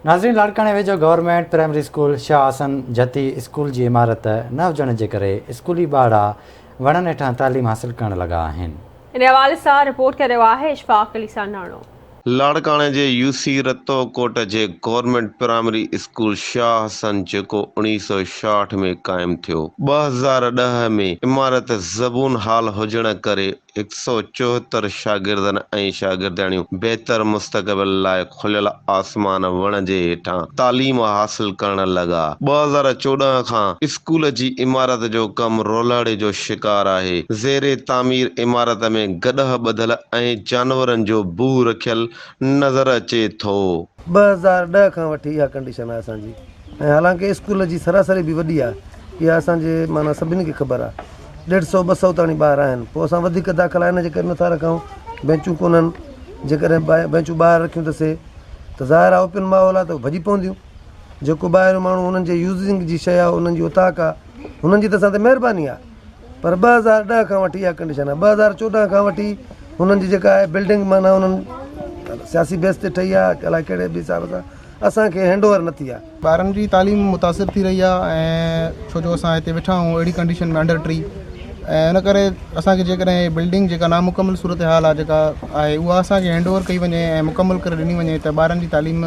ناظرين لاڙڪاڻي ويجهو government primary school Shah Hassan Jatti school جي عمارت نه هجڻ جي ڪري اسڪولي ٻارڙا وڻن هيٺان تعليم حاصل ڪرڻ لڳا آهن. ان حوالي سان رپورٽ ڪري رهيو آهي اشفاق علي ساناڻو. لاڙڪاڻي جي يو سي رتو ڪوٽ جي government primary school Shah Hassan جيڪو 1966 ۾ قائم ٿيو، 2010 ۾ عمارت زبون حال هجڻ ڪري 174 شاگردن ۽ شاگردياڻيون بهتر مستقبل لاء کليل آسمان وڻ جي هيٺان تعليم حاصل ڪرڻ لڳا. 2014 کان اسڪول جي عمارت جو ڪم رولهڙي جو شڪار آهي. زير تعمير عمارت ۾ گڏهه ٻڌل ۽ جانورن جو بوهه رکيل نظر اچي ٿو. 2010 کان وٺي اها ڪنڊيشن آهي اسان جي ۽ حالانڪه اسڪول جي سراسري به وڏي آهي اها اسان جي معنيٰ سڀني کي خبر آهي. ڏيڍ سئو ٻه سئو تاڻي ٻار آهن پوء اسان وڌيڪ داخلا ان جي ڪري نٿا رکون بينچون ڪونهن جيڪڏهن بينچون ٻاهر رکيون ته سي ته ظاهر آهي اوپن ماحول آهي ته ڀڄي پونديون جيڪو ٻاهريون ماڻهو انهن جي يوزنگ جي شيء آهي انهن جي اوطاق آهي هنن جي ته اسان تي مهرباني آهي پر 2010 کان وٺي اها ڪنڊيشن آهي 2014 کان وٺي هنن جي جيڪا آهي بلڊنگ معنيٰ انهن سياسي بيس تي ٺهي آهي الائي ڪهڙي به حساب سان اسان کي هينڊ اوور نه ٿي آ. ٻارن جي تعليم متاثر ٿي رهي آ ۽ ڇو جو اسان هتي ويٺا آهيون اهڙي ڪنڊيشن ۾ انڊر ٽري ۽ ان ڪري اسان کي جيڪڏهن هي بلڊنگ جيڪا نامڪمل صورتحال آ جيڪا آهي اها اسان کي هينڊ اوور ڪئي وڃي ۽ مڪمل ڪري ڏني وڃي ته ٻارن جي تعليم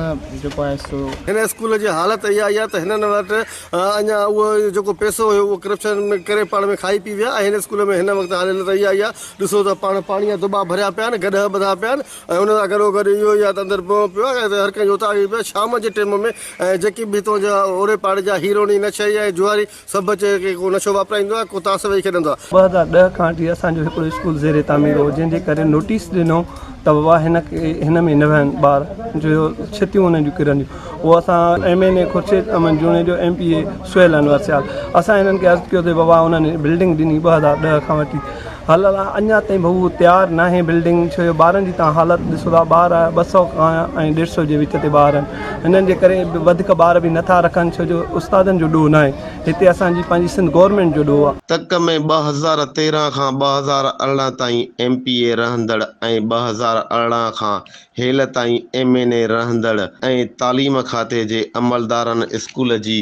جيڪو آهي سو. هن اسڪول جي حالت اها ئي آ ته هنن وٽ اڃا اهو جيڪو پئسو هيو اهو ڪرپشن ۾ ڪري پاڻ ۾ کائي پي ويا ۽ هن اسڪول ۾ هن وقت حالت اها ئي آ ڏسو ته پاڻ پاڻي جا دٻا ڀريا پيا آهن گڏهه ٻڌا پيا آهن ۽ ان سان گڏو گڏ اهو ئي آهي ته اندر پيو پيو آهي ۽ هر ڪنهن جو اتاهه ئي پيو آهي شام جي ٽيم ۾ ۽ جيڪي به هتان جا اوڙي پاڙي جا هيروئني نشئي ۽ جوئاري سڀ اچي ڪي ڪو نشو واپرائيندو آهي ڪو تاس ويهي کيڏندو آهي. 2010 کان وٺي اسان جو هڪڙو اسڪول زير تعمير هو جنهن جي ڪري نوٽيس ڏنو ته بابا هن کي هن ۾ نه ويهن ٻار جو ڇتيون انهن جون ڪرنديون اهو اسان M N A Khurshid Ahmed Junejo M P A Sohail Anwar Sial اسان هنن کي عرض ڪيو ته بابا انهن بلڊنگ ڏني 2010 کان وٺي هل اڃا تائين به هو تيار ناهي بلڊنگ ڇو جو ٻارن جي تان حالت ڏسو ٿا ٻار ٻه سئو کان ۽ ڏيڍ سئو جي وچ تي ٻار آهن هنن جي ڪري وڌيڪ ٻار به نٿا رکن ڇو جو استادن جو ڏوهه ناهي هتي اسان جي پنهنجي سنڌ گورنمينٽ جو ڏوهه آهي. تڪ ۾ 2013 کان 2018 تائين ايم پي اي رهندڙ ۽ 2018 کان هيل تائين ايم اين اي رهندڙ ۽ تعليم کاتي جي عملدارن اسڪول جي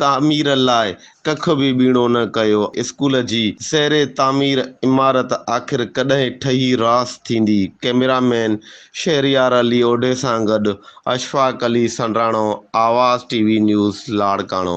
تعمير لاء ڪک به ٻيڻو نه ڪيو. اسڪول جي زير تعمير عمارت آخر ڪڏهن ٺهي راس ٿيندي؟ ڪئميرا مين شهريار علي اوڍي سان گڏ Ashfaq Ali Sandhano, Awaz T V news, Larkana.